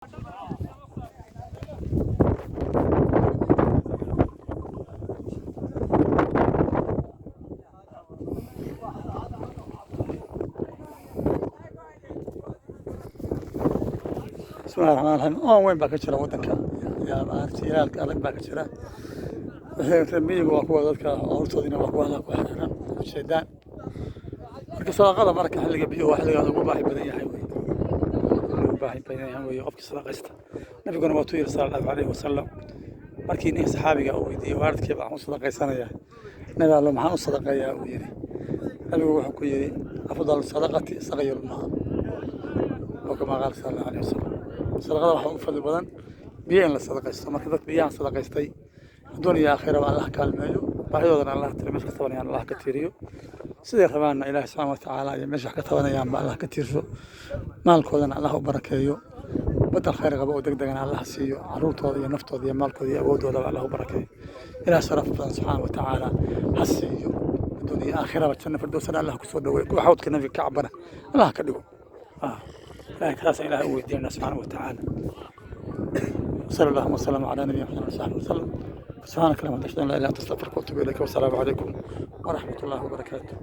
Bismillahi raxmaan raxiim. Oon weyn baa ka jira wadanka, yaa maaragtay, ilaalka adag baa ka jira. Reer miyigu waa kuwa dadka hortoodina waa kuwa halkaa ku xeeran ujeedaan. Marka sadaqada, marka xilliga biyuhu waa xilliga ugu baahi badan yahay wey, ugu baahi badan yahay wey qofkii sadaqaysta. Nabiguna waa tuu yiri sala Allahu calayhi wasalam markii nin saxaabiga uu weydiiyey: "Waalidkii baan u sadaqaysanayaa, Nabi Allo, maxaan u sadaqeeyaa?" uu yiri. Nabigu wuxuu ku yiri: "Afdalu sadaqati saqyul maa," oo kama qaala sala Allahu alayhi wasalam. Sadaqada waxaa ugu fadli badan biyo in la sadaqaysto. Marka dad biyahan sadaqaystay, adduun iyo aakhiraba Allah kaalmeeyo, baahidoodana Allah tiro, meesha ka tabanayaan Allah ka tiiriyo, siday rabaanna Ilaahi subxaana watacaala iyo meesha wax ka tabanayaanba Allah ka tiirsho, maalkoodana Allah u barakeeyo, badal khayr qaba oo degdegana Allah siiyo, caruurtooda iyo naftooda iyo maalkooda iyo awooddoodaba Allah u barakeeyo. Ilaah sharaf badan subxaana watacaala ha siiyo adduun iyo aakhiraba, janno firdowsana Allah kusoo dhaweeyo, kuwa xawdka Nabiga ka cabana Allah ka dhigo. Ilahay taasaan Ilahay u weydiinana subxaana watacaala. صلى الله وسلم على نبينا محمد وصحبه وسلم. سبحانك اللهم وبحمدك، لا اله الا انت، استغفرك واتوب اليك، والسلام عليكم ورحمه الله وبركاته.